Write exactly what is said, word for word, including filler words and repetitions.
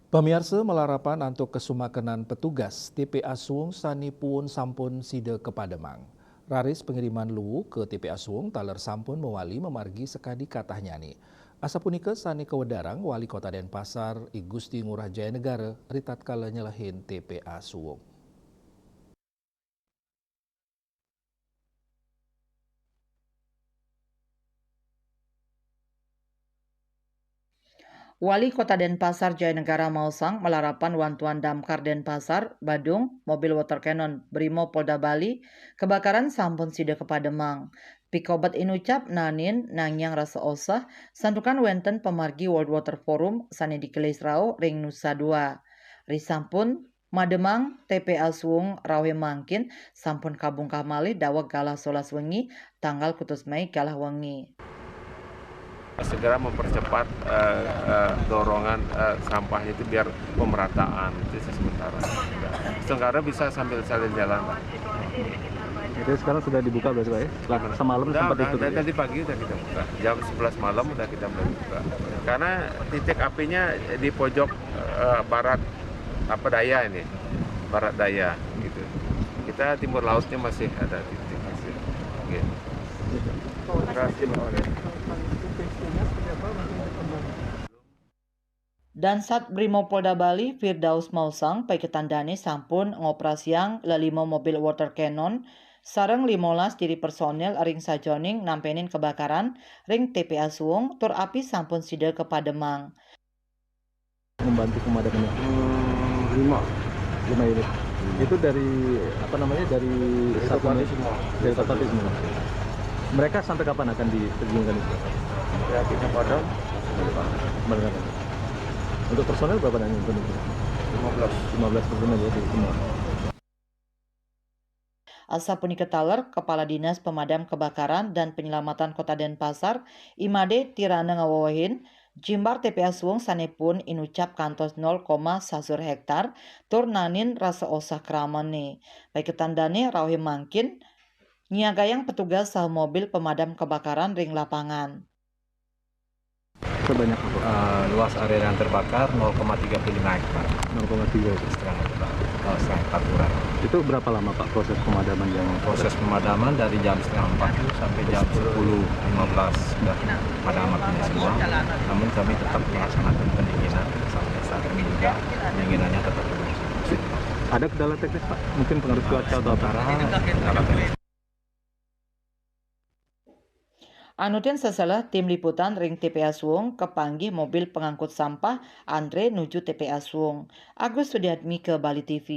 Pamiarsa, malarapan antuk kasumakenan petugas, T P A Suwung sane puun sampun sida kapademang. Raris pangiriman luwu ka T P A Suwung taler sampun mawali mamargi sakadi katahnyane. Asapunika sane kawedarang Wali Kota Denpasar, I Gusti Ngurah Jayanegara, ritatkala nyelehin T P A Suwung. Wali Kota Denpasar Jayanegara maosang malarapan wantuan Damkar Denpasar, Badung, mobil water cannon Brimob Polda Bali, kabakaran sampun sida kapademang. Pikobet inucap nanin nangiang rasa osah, santukan wenten pamargi World Water Forum sane digelis rauh ring Nusa Dua. Risampun mademang T P A Suwung rauhe mangkin sampun kabungkah malih daweg galah solas wengi, tanggal kutus Mei galah wengi. Segera mempercepat eh, eh, dorongan eh, sampahnya itu biar pemerataan itu sih sementara. Sementara bisa sambil saling jalan, Pak. Jadi sekarang sudah dibuka berarti, Pak, ya? Setelah semalam Udah, sempat udah, ditutup, dari ya? Tadi pagi udah kita buka. Jam sebelas malam udah kita mulai buka. Karena titik apinya di pojok eh, barat apa daya ini, barat daya gitu. Kita timur lautnya masih ada titik masih. Oke. Terima kasih, Pak Wali. Dansat Brimob Polda Bali, Firdaus maosang, paiketan dane sampun ngoperasiang lelima mobil water cannon sareng limolas diri personil ring sajoning nampenin kebakaran ring T P A Suwung tur api sampun sida kapademang. Membantu pemadaman itu? Hmm, lima. Lima unit. Itu dari apa namanya, dari Itu satu pasti unit? Semua. Dari satu unit semua. Mereka sampai kapan akan diterjunkan itu? Ya, kita padam. Kembali. Untuk personel berapa nanti untuk itu? Lima belas. Lima belas personel ya di semua. Asapunika taler, Kepala Dinas Pemadam Kebakaran dan Penyelamatan Kota Denpasar, Imade Tirana ngawewehin, jimbar T P A Suwung sane pun inucap kantos nol koma sasur hektar, tur nanin rasa osah kramane. Paiketan dane rauhe mangkin nyiagayang petugas saha mobil pemadam kebakaran ring lapangan. Sebanyak apa? Eh, luas area yang terbakar nol koma tiga puluh lima hektar, Nol koma tiga itu. Setengah hektar, eh, setengah hektar kurang. Itu berapa lama, Pak, proses pemadaman yang Proses pemadaman dari jam setengah empat sampai jam sepuluh lima belas sudah padam apinya semua. Namun kami tetap melaksanakan pendinginan sampai saat ini juga pendinginannya tetap berlangsung. Ada kendala teknis, Pak? Mungkin pengaruh cuaca atau apa? Sementara kendala teknis. Anutin seselah, Tim Liputan ring T P A Suwung, kapanggih mobil pengangkut sampah antre nuju T P A Suwung. Agus Sudiatmi ka Bali T V.